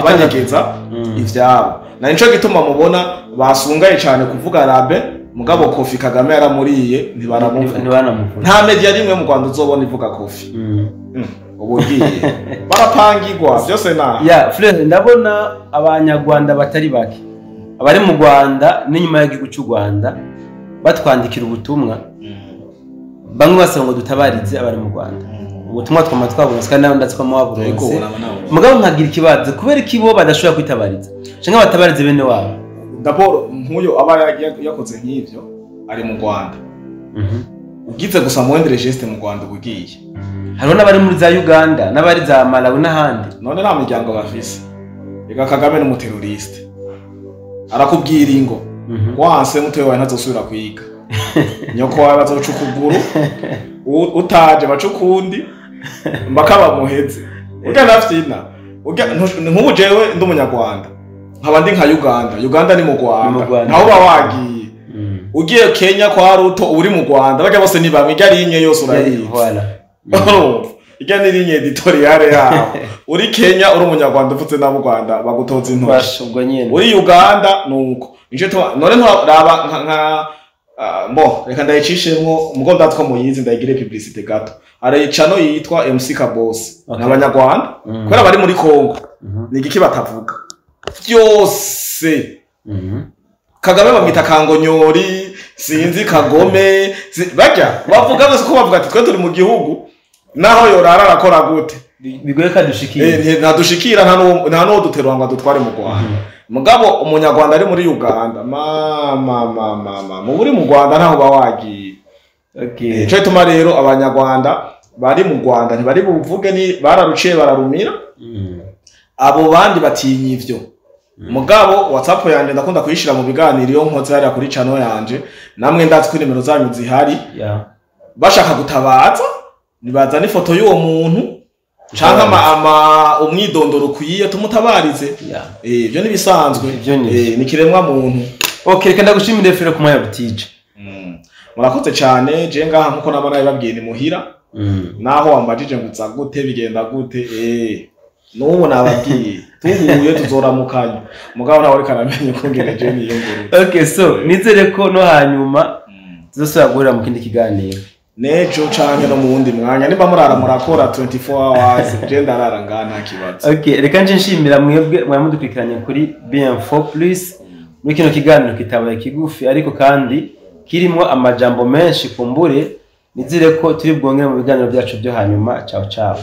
banyegeza ivyabo. Na nico gituma mubona basungaye cane kuvuga rabe, mugabo Kofi Kagame yaramuriye, ntibaramuvuga. Ntibanamuvuga. Nta media rimwe mu Rwanda uzobona ivuga Kofi. Ubu ugiye barapangirwa byose na Ya Frere, ndabona abanyarwanda batari bake abari mu Rwanda n'inyuma y'igihugu cy'u Rwanda batwandikira ubutumwa, bamwe basaba ngo dutabarize abari mu Rwanda. Ubutumwa twama twabonse kandi nawe ndazi ko muwaburonse. Mugabo nkagira ikibazo, kubera iki bo badashobora kwitabariza canke batabarize bene wabo? D'abord nk'uyo aba yakoze nk'ivyo ari mu Rwanda, ugize gusa moindre geste mu Rwanda uba ugiye. Hariho n'abari muri za Uganda n'abari za Malawi n'ahandi. None nta miryango bafise? Reka, Kagame n'umuteroriste, arakubwira ingo wanse mutoyi wawe ntazosubira kwiga, nyoko wawe bazoca ukuguru, utaje baca ukundi mbaka bamuheze. Urya ndafyina. Urya nk'ubu jewe ndi umunyarwanda nkaba ndi nka Uganda, Uganda ni mu Ni mu Rwanda. Rwanda. Ntaho uba wagiye. Ugiye Kenya kwa Ruto uri mu Rwanda, barya bose ni bamwe, irya linye yose urayizi. Voilà. Urumva irya ni ligne éditoriale yabo. Uri Kenya uri umunyarwanda uvutse na mu Rwanda bagutoza intoki. Basha ubwo nyene. Uri Uganda nuko nico tuma none nturaba nka bo reka ndayicishemwo mugo ndatwa muyizi, ndayigire publicité gato. Hari channel yitwa MC Kabos. N'abanyarwanda kubera bari muri Congo, ni igiki batavuga byose. Kagame bamwita Kangonyori, sinzi Kagome, barya bavuga bose ko bavuga ati twe turi mu gihugu, naho yorara arakora gute. Bigoye kadushikiye. Ntadushikira, nta n'uwo duterura ngo adutware mu Rwanda. Mugabo umunyarwanda ari muri Uganda, mama mama mama, mu buri mu Rwanda ntaho uba wagiye. Nico gituma rero abanyarwanda bari mu Rwanda ntibari buvuge, ni bararuciye bararumira. Abo bandi batinya ivyo. Mugabo WhatsApp yanje ndakunda kuyishira mu biganiro iyo nkoze hariya kuri channel yanje, namwe ndazi ko nimero zanyu zihari. Bashaka gutabaza nibazana ifoto y'uwo muntu canke ama umwidondoro ukwiye, tumutabarize. Ibyo nibisanzwe. Ivyo ni Ni kiremwa muntu. Okay, reka ndagushimire Frere ku mwanya butije. Murakoze cane. Je ngaha nkuko naba nabibabwiye ni muhira. Naho wambajije ngo uza gute, bigenda gute, n'ubu nababwiye tuhuye tuzoramukanya, mugabo nawe ariko aramenya ukungene je niyungurutse. Okay, so nizere ko no hanyuma tuzosubira guhurira mu kindi kiganiro. Nejo canke no mu wundi mwanya, nimba murara murakora 24 hours, je ndarara ngaha nta kibazo. Okay, reka nje nshimira mwebwe mwari mudukurikiranye kuri BM4 Plus muri kino kiganiro kitabaye kigufi ariko kandi kirimo amajambo menshi. Kumbure nizere ko turi bwongere mu biganiro byacu byo hanyuma. Ciao ciao.